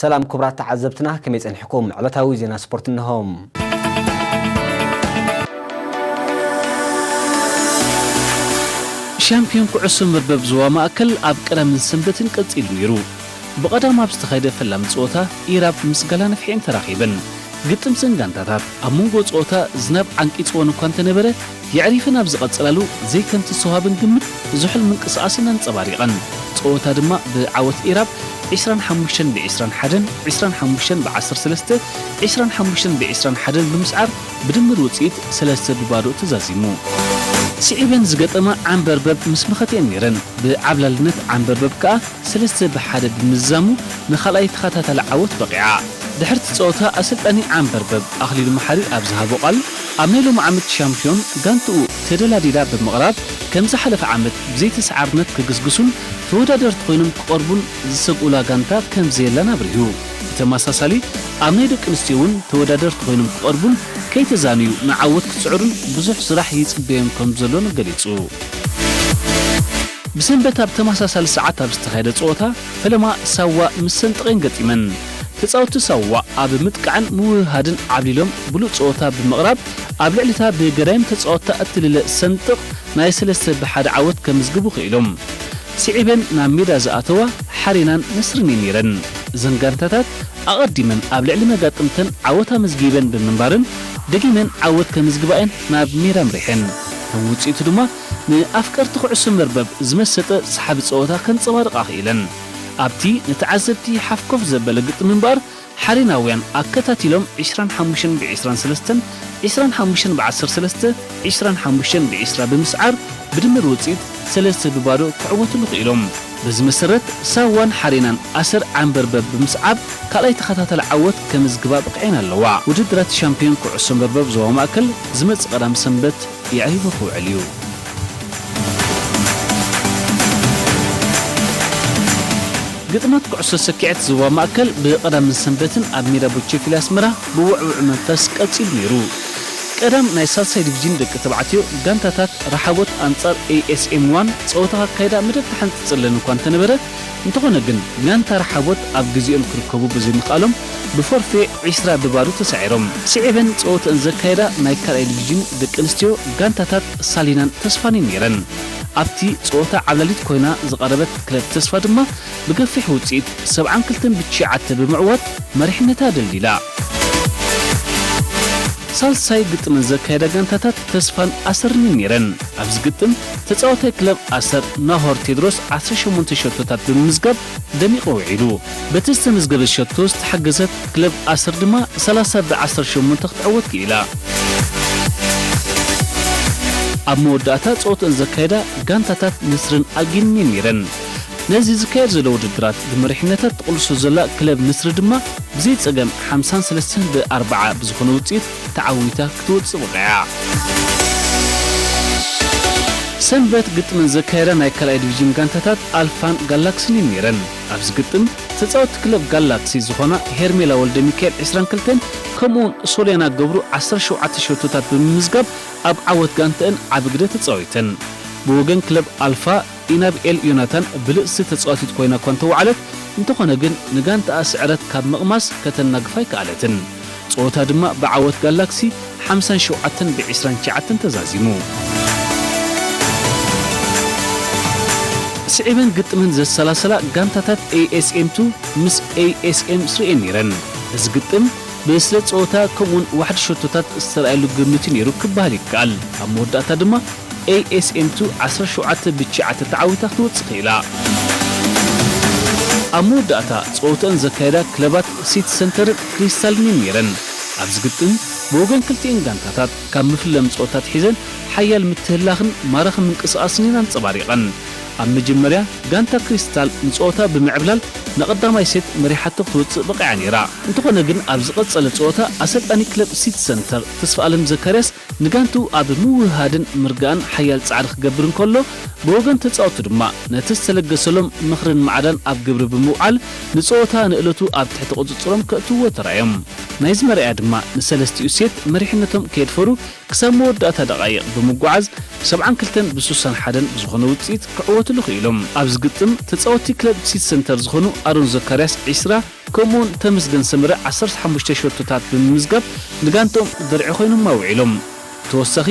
ሰላም ክቡራት ተዓዘብትና፣ ከመይ ጸኒሕኩም? ዕለታዊ ዜና ስፖርት እንሆ። ሻምፒዮን ኩዕሶ መርበብ ዞባ ማእከል ኣብ ቀዳምን ሰንበትን ቀጺሉ ነይሩ። ብቐዳም ኣብ ዝተኻየደ ፈላሚ ጸወታ፣ ኢራብ ምስ ጋላ ነፍሒኤም ተራኺበን። ግጥም ዘን ጋንታታት ኣብ መንጎ ጸወታ ዝናብ ዓንቂጽወን እኳ እንተነበረ፣ የዕሪፈን ኣብ ዝቐጸላሉ ዘይከምቲ ዝተዋህበን ግምት ዝሑል ምንቅስቓስን ኣንጸባሪቐን። ጸወታ ድማ ብዓወት ኢራብ ዒስራን ሓሙሽተን ብዒስራን ሓደን፣ ዒስራን ሓሙሽተን ብዓሰርተ ሰለስተ፣ ዒስራን ሓሙሽተን ብዒስራን ሓደን ብምስዓር ብድምር ውጽኢት ሰለስተ ብባዶ ተዛዚሙ። ስዒበን ዝገጠማ ዓንበርበብ ምስ መኸተኤን ነይረን። ብዓብላልነት ዓንበርበብ ከኣ ሰለስተ ብሓደ ብምዝዛሙ ንኻልኣይ ተኸታታሊ ዓወት በቒዓ። ድሕርቲ ጸወታ ኣሰልጣኒ ዓንበርበብ ኣኽሊሉ መሓሪ ኣብ ዝሃቦ ቃል፣ ኣብ ናይ ሎሚ ዓመት ሻምፒዮን ጋንትኡ ተደላዲላ ብምቕራብ፣ ከም ዝሓለፈ ዓመት ብዘይተሰዓርነት ክግስግሱን ተወዳደርቲ ኮይኖም ክቐርቡን ዝሰግኡላ ጋንታ ከም ዘየላን ኣብሪሁ። ብተመሳሳሊ፣ ኣብ ናይ ደቂ ኣንስትዮ እውን ተወዳደርቲ ኮይኖም ክቐርቡን ከይተዛነዩ ንዓወት ክጽዕሩን ብዙሕ ስራሕ ይጽበዮም ከም ዘሎን ገሊጹ። ብሰንበት ኣብ ተመሳሳሊ ሰዓት ኣብ ዝተኻየደ ጸወታ፣ ፈለማ ሳዋ ምስ ሰንጠቐን ገጢመን። ተጻወትቲ ሳዋ ኣብ ምጥቃዕን ምውህሃድን ዓብሊሎም ብሉጽ ጸወታ ብምቕራብ፣ ኣብ ልዕሊታ ብገዳይም ተጻወትታ እትልለ ሰንጥቕ ናይ ሰለስተ ብሓደ ዓወት ከምዝግቡ ክኢሎም። ስዒበን ናብ ሜዳ ዝኣተዋ ሓሬናን ነስርን እየን ነይረን። እዘን ጋንታታት ኣቐዲመን ኣብ ልዕሊ መጋጥምተን ዓወት ኣመዝጊበን ብምንባረን፣ ደጊመን ዓወት ከምዝግባኤን ናብ ሜዳ ኣምሪሐን። ከም ውጽኢቱ ድማ፣ ንኣፍቀርቲ ኩዕሶ መርበብ ዝመሰጠ ሰሓቢ ጸወታ ከንጸባርቓ ክኢለን። ኣብቲ ንተዓዘብቲ ሓፍ ኮፍ ዘበለ ግጥም እምበኣር፣ ሓሬናውያን ኣከታቲሎም ዒስራን ሓሙሽተን ብዒስራን ሰለስተን፣ ዒስራን ሓሙሽተን ብዓሰርተ ሰለስተ፣ ዒስራን ሓሙሽተን ብዒስራ ብምስዓር፣ ብድምር ውጽኢት ሰለስተ ብባዶ ክዕወትሉ ክኢሎም። በዚ መሰረት፣ ሳዋን ሓሬናን ኣሰር ዓንበርበብ ብምስዓብ፣ ካልኣይ ተኸታታሊ ዓወት ከምዝግባ በቒዐን ኣለዋ። ውድድራት ሻምፒዮን ኩዕሶ መርበብ ዞባ ማእከል ዝመጽእ ቀዳም ሰንበት የዕሪፉ ክውዕል እዩ። ግጥማት ኩዕሶ ሰኪዐት ዞባ ማእከል ብቐዳምን ሰንበትን ኣብ ሜዳ ቦቸፊል ኣስመራ ብውዕውዕ መንፈስ ቀጺሉ ነይሩ። ቀዳም ናይ ሳልሳይ ዲቪዥን ደቂ ተባዕትዮ ጋንታታት ረሓቦት ኣንጻር ኤ ኤስ ኤም ዋን ጸወታ ከካይዳ መደብ ተሓንጺጽለን እኳ እንተነበረ፣ እንተኾነ ግን ጋንታ ረሓቦት ኣብ ግዜኦም ክርከቡ ብዘይምኽኣሎም ብፎርፌ ዒስራ ብባዶ ተሳዒሮም። ስዒበን ጸወተአን ዘካየዳ ናይ ካልኣይ ዲቪዥን ደቂ ኣንስትዮ ጋንታታት ሳሊናን ተስፋን እየን ነይረን። ኣብቲ ጸወታ ዓብላሊት ኮይና ዝቐረበት ክለብ ተስፋ ድማ ብገፊሕ ውጽኢት ሰብዓን ክልተን ብትሽዓተ ብምዕዋት መሪሕነታ ደልዲላ። ሳልሳይ ግጥመን ዘካየዳ ጋንታታት ተስፋን ኣሰርን እየን ነይረን። ኣብዚ ግጥም ተጻዋታይ ክለብ ኣሰር ናሆር ቴድሮስ ዓሰርተ ሸሞንተ ሸቶታት ብምምዝጋብ ደሚቑ ውዒሉ። በቲ ዝተመዝገበ ሸቶ ዝተሓገዘት ክለብ ኣሰር ድማ ሰላሳ ብዓሰርተ ሸሞንተ ክትዕወት ክኢላ። ኣብ መወዳእታ ጸወተአን ዘካየዳ ጋንታታት ንስርን ኣልጊንን እየን ነይረን። ነዚ ዝካየድ ዘሎ ውድድራት ብመሪሕነታ ትቕልሶ ዘላ ክለብ ንስሪ ድማ ብዘይ ጸገም ሓምሳን ሰለስተን ብኣርብዓ ብዝኾነ ውጽኢት ተዓዊታ ክትወጽእ በቒዓ። ሰንበት ግጥመን ዘካየዳ ናይ ካልኣይ ዲቪዥን ጋንታታት ኣልፋን ጋላክሲን እየን ነይረን። ኣብዚ ግጥም ተጻወትቲ ክለብ ጋላክሲ ዝኾና ሄርሜላ ወልደ ሚካኤል ዒስራን ክልተን ከምኡውን ሶልያና ገብሩ ዓሰርተ ሸውዓተ ሸቶታት ብምምዝጋብ ኣብ ዓወት ጋንተአን ዓቢ ግደ ተጻዊተን። ብወገን ክለብ ኣልፋ ኢናብኤል ዮናታን ብልጽቲ ተጻዋቲት ኮይና እኳ እንተወዓለት፣ እንተኾነ ግን ንጋንታኣ ስዕረት ካብ ምቕማስ ከተናግፋ ኣይከኣለትን። ጸወታ ድማ ብዓወት ጋላክሲ ሓምሳን ሸውዓተን ብዒስራን ትሽዓተን ተዛዚሙ። ስዒበን ግጥመን ዘሰላሰላ ጋንታታት ኤ ኤስ ኤም ቱ ምስ ኤ ኤስ ኤም ስሪ እየን ነይረን። እዚ ግጥም ብስለ ጸወታ ከምኡውን ዋሕዲ ሸቶታት ዝተረኣየሉ ግምት እዩ ነይሩ ክበሃል ይከኣል። ኣብ መወዳእታ ድማ ኤ ኤስ ኤም ቱ ዓሰርተ ሸውዓተ ብትሽዓተ ተዓዊታ ክትወጽእ ክኢላ። ኣብ መወዳእታ ጸወተአን ዘካየዳ ክለባት ሲቲ ሰንተርን ክሪስታልን እየን ነይረን። ኣብዚ ግጥም ብወገን ክልቲኤን ጋንታታት ካብ ምፍለም ጸወታ ኣትሒዘን ሓያል ምትህልላኽን ማራኺ ምንቅስቓስን እየን ኣንጸባሪቐን። ኣብ መጀመርያ ጋንታ ክሪስታል ንጸወታ ብምዕብላል ንቐዳማይ ሴት መሪሓቶ ክትወጽእ በቒዓ ነይራ። እንተኾነ ግን ኣብ ዝቐጸለ ጸወታ ኣሰልጣኒ ክለብ ሲቲ ሰንተር ተስፋኣለም ዘካርያስ ንጋንትኡ ኣብ ምውህሃድን ምርጋእን ሓያል ጻዕሪ ክገብር እንከሎ፣ ብወገን ተጻወቱ ድማ ነቲ ዝተለገሰሎም ምኽርን ማዕዳን ኣብ ግብሪ ብምውዓል ንጸወታ ንእለቱ ኣብ ትሕቲ ቁጽጽሮም ከእትውዎ ተራእዮም። ናይዚ መርኣያ ድማ ንሰለስቲኡ ሴት መሪሕነቶም ከየድፈሩ ክሳብ መወዳእታ ደቓይቕ ብምጉዓዝ ሰብዓን ክልተን ብስሳን ሓደን ብዝኾነ ውጽኢት ክዕወትሉ ክኢሎም። ኣብዚ ግጥም ተጻወቲ ክለብ ሲቲ ሰንተር ዝኾኑ ኣሮን ዘካርያስ ዒስራ፣ ከምኡውን ተመስገን ሰመረ ዓሰርተ ሓሙሽተ ሸቶታት ብምምዝጋብ ንጋንትኦም ድርዒ ኮይኖማ ውዒሎም። ተወሳኺ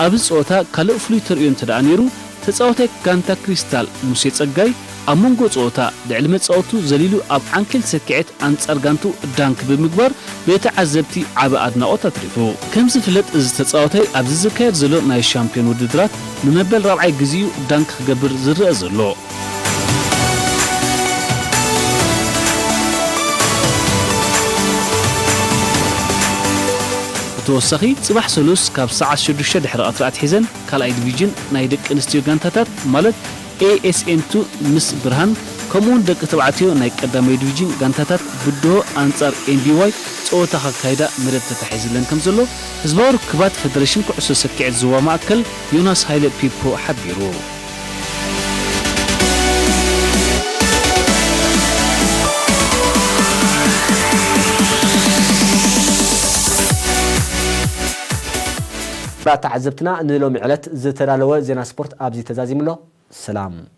ኣብዚ ጸወታ ካልእ ፍሉይ ተርእዮ እንተ ደኣ ነይሩ፣ ተጻዋታይ ጋንታ ክሪስታል ሙሴ ጸጋይ ኣብ መንጎ ጸወታ ልዕሊ መጻወቱ ዘሊሉ ኣብ ዓንኬል ሰኪዐት ኣንጻር ጋንቱ ዳንክ ብምግባር ብተዓዘብቲ ዓቢ ኣድናቖት ኣትሪፉ። ከም ዝፍለጥ እዚ ተጻዋታይ ኣብዚ ዝካየድ ዘሎ ናይ ሻምፒዮን ውድድራት ንመበል ራብዓይ ግዜኡ ዳንክ ክገብር ዝረአ ዘሎ። ብተወሳኺ ጽባሕ ሰሉስ ካብ ሰዓት ሽዱሽተ ድሕሪ ቀትሪ ኣትሒዘን ካልኣይ ዲቪዥን ናይ ደቂ ኣንስትዮ ጋንታታት ማለት ኤኤስኤን ቱ ምስ ብርሃን ከምኡውን ደቂ ተባዕትዮ ናይ ቀዳማይ ዲቪዥን ጋንታታት ብድሆ ኣንጻር ኤንቢዋይ ጸወታ ከካይዳ መደብ ተታሒዝለን ከም ዘሎ ህዝባዊ ርክባት ፈደሬሽን ኩዕሶ ሰኪዐት ዞባ ማእከል ዮናስ ሃይለ ፒፖ ሓቢሩ። ተዓዘብትና ንሎሚ ዕለት ዝተዳለወ ዜና ስፖርት ኣብዚ ተዛዚሙ ኣሎ። ሰላም።